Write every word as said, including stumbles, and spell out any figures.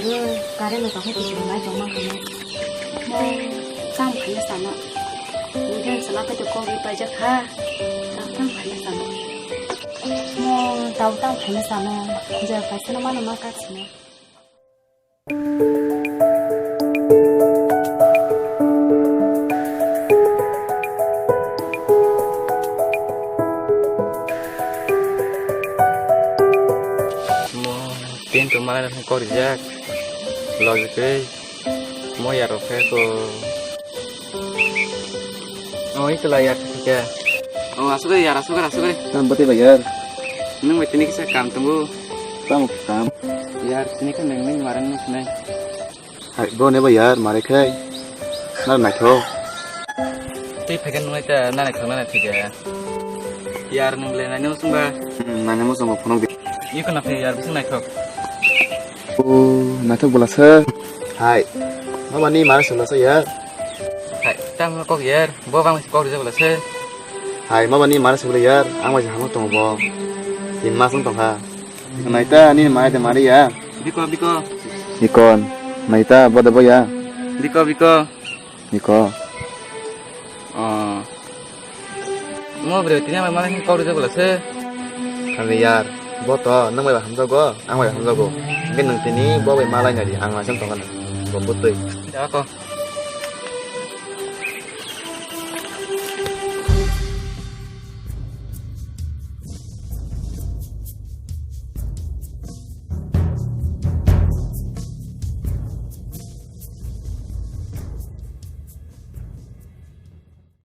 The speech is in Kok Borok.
Current no kaham kisi rwnai tongma hwnwi. Mo tam khaina sana. Nini sala khe to kok ri paijak kha. Tam tam khaina sana. Mo tau tam khaina sana. Je paisa no mano ma katsina. Mo tin to malai na kok rijak. Logi tei mo yaro khe ko. Oh, ito la yar khe. Oh, asuk yar, asuk, asuk. Tam bati ba yar. Nung bai tini kisa kam tongo. Tam kam. Yar, tini khe nung nung maran nung sinai. Hai, bo ne ba yar, mare khai. Na naithok. Tei phaikhe nung ta na naithok na naithok ya. Yar nung le nani musung ba. Hmm, nani musung ba phunuk di. Iko na phe yar bising naithok. Oh, naithok bwla se. Hai. Mama ni mare sungla se yar. Hai, tang kok yar. Bo bang kok rijak bwla se. Hai, mama ni mare sungla yar. Ang bai hamok tongo bo. Tin mas wng tongkha. Naita, nini mai de Maria. Biko, biko. Biko, naita, bo de boya. Biko, biko. Biko. Oh. Mo bre, tini mai malai kok rijak bwla se. Kami yar, bo to, nang bai hamjago, ang bai hamjago. Hingke nang tini bo bai malai nadi, ang asam tongkha na. Bo putui. Jako.